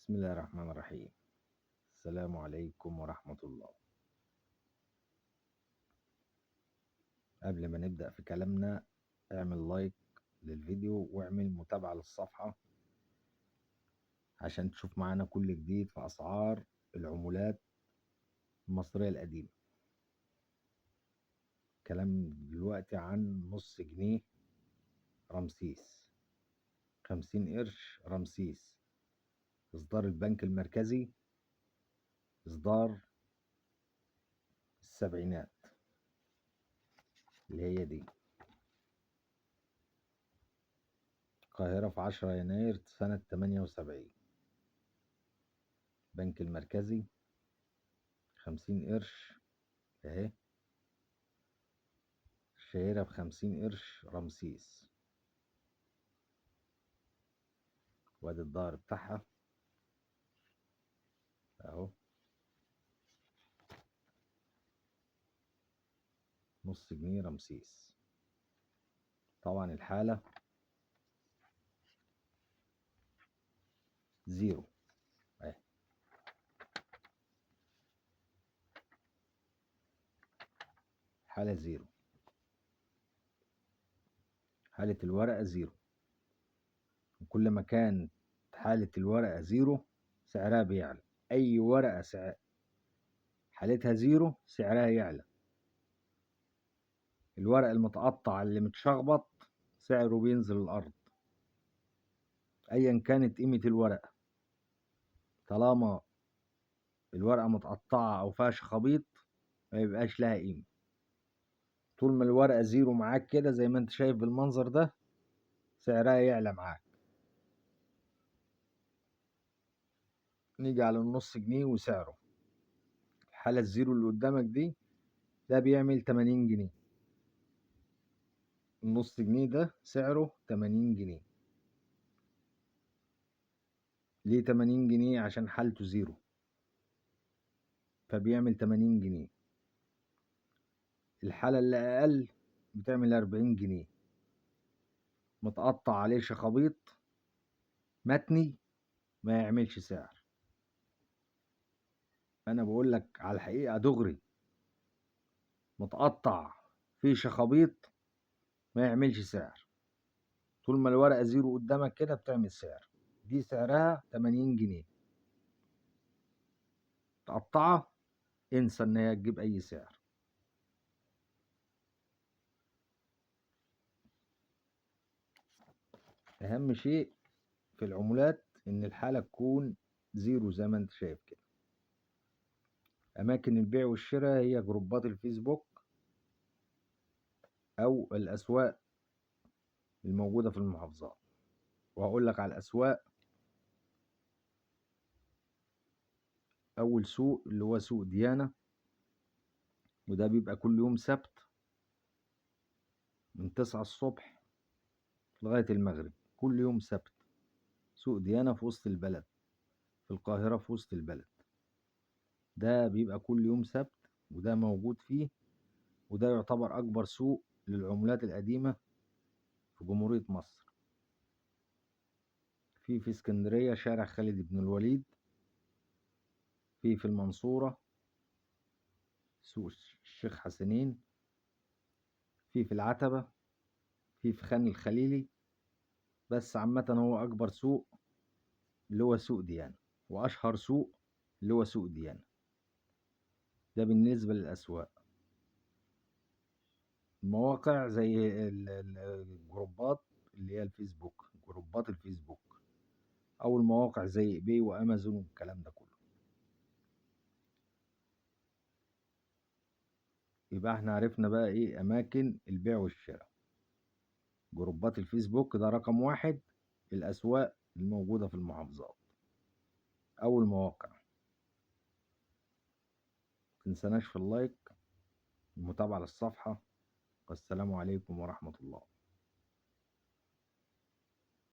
بسم الله الرحمن الرحيم. السلام عليكم ورحمة الله. قبل ما نبدأ في كلامنا اعمل لايك للفيديو واعمل متابعة للصفحة عشان تشوف معانا كل جديد في أسعار العملات المصرية القديمة. كلام دلوقتي عن نص جنيه رمسيس، 50 قرش رمسيس، إصدار البنك المركزي، إصدار السبعينات اللي هي دي، القاهرة في 10 يناير سنة 78، بنك المركزي، 50 قرش اهي، شهيرة ب50 قرش رمسيس، وادي الظهر بتاعها اهو، نص جنيه رمسيس. طبعا الحالة زيرو اهي، حالة زيرو، حالة الورقة زيرو، وكل ما كانت حالة الورقة زيرو سعرها بيعلى. أي ورقة حالتها زيرو سعرها يعلى. الورق المتقطع اللي متشخبط سعره بينزل الأرض، أيا كانت قيمة الورقة، طالما الورقة متقطعة أو فيها شخابيط ما يبقاش لها قيمة. طول ما الورقة زيرو معاك كده زي ما انت شايف بالمنظر ده سعرها يعلى معاك. نيجي على النص جنيه وسعره، الحالة الزيرو اللي قدامك دي ده بيعمل 80 جنيه، النص جنيه ده سعره 80 جنيه. ليه 80 جنيه؟ عشان حالته زيرو فبيعمل 80 جنيه. الحالة اللي أقل بتعمل 40 جنيه، متقطع عليه شخابيط متني ما يعملش سعر. أنا بقول لك على الحقيقة دغري، متقطع فيه شخابيط ما يعملش سعر. طول ما الورقة زيرو قدامك كده بتعمل سعر. دي سعرها 80 جنيه، تقطعها انسى ان هي تجيب اي سعر. اهم شيء في العملات ان الحالة تكون زيرو زي ما انت شايف كده. اماكن البيع والشراء هي جروبات الفيسبوك او الاسواق الموجودة في المحافظات، وهقول لك على الاسواق. اول سوق اللي هو سوق ديانا، وده بيبقى كل يوم سبت من 9 الصبح لغاية المغرب، كل يوم سبت سوق ديانا في وسط البلد، في القاهرة في وسط البلد. ده بيبقى كل يوم سبت، وده موجود فيه، وده يعتبر أكبر سوق للعملات القديمة في جمهورية مصر. في اسكندرية شارع خالد بن الوليد، في المنصورة سوق الشيخ حسنين، في العتبة، في خان الخليلي. بس عامة هو أكبر سوق اللي هو سوق ديانا، وأشهر سوق اللي هو سوق ديانا. ده بالنسبة للأسواق. المواقع زي الجروبات اللي هي الفيسبوك، جروبات الفيسبوك، أو المواقع زي إيباي وأمازون والكلام ده كله. يبقى احنا عرفنا بقى ايه أماكن البيع والشراء. جروبات الفيسبوك ده رقم 1، الأسواق الموجودة في المحافظات أو المواقع. متنساناش في اللايك والمتابعة للصفحة، والسلام عليكم ورحمة الله.